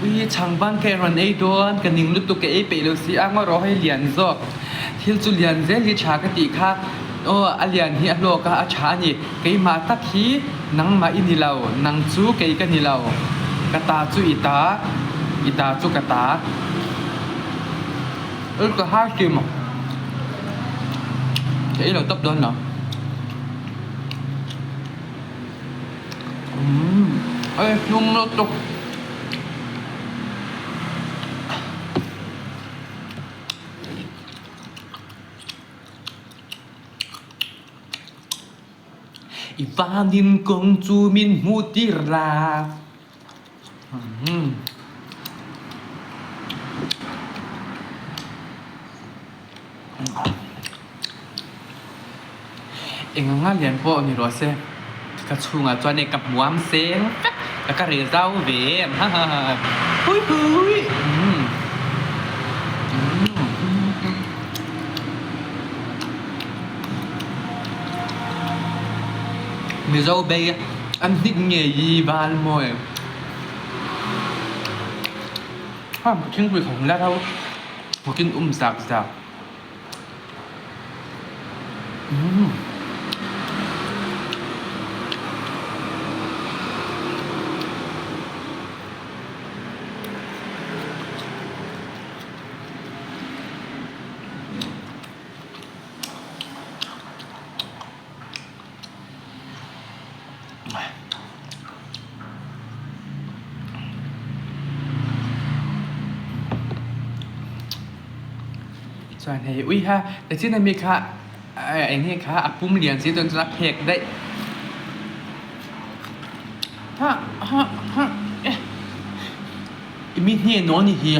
Ui chhangban ka rawn ei dawn ka ning lutuk ka ei peih lo si a ngaw rawh hei lian zawk thil chu lian zel hi tha ka tih kha aw a lian hi a hlawk a a tha a ni keimah tak hi nangmah i ni lo nang chu kei ka ni lo ka ta chu i ta i ta chu ka ta ui ka hai hlim ka ei lo tawp dawn lo. Umm ei hlum lutuk. I vanin kawng chu min hmuh tir la. Umm. Eng anga lian pawh ni rawh se, ka chhungah chuan e ka hmuam seng vek a ka rel zau ve em ha ha ha hui hui umm Mizo bei an hnik ngei i val mawi ha thingpui kha hung la tho. Hawkin um zak zak. Umm. Chuan hei ui kha nichin ami kha eng nge kha a pum lian si chuan chuan a phek daih ha ha ha eh i mi hnen aw ni hi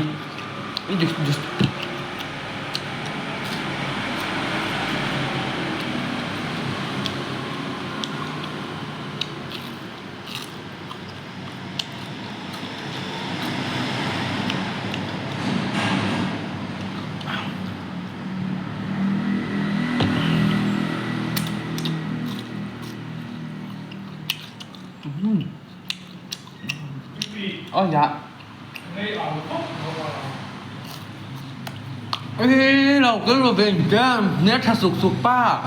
Aw ya. Ê lo cái lo về nia tha suk suk pa.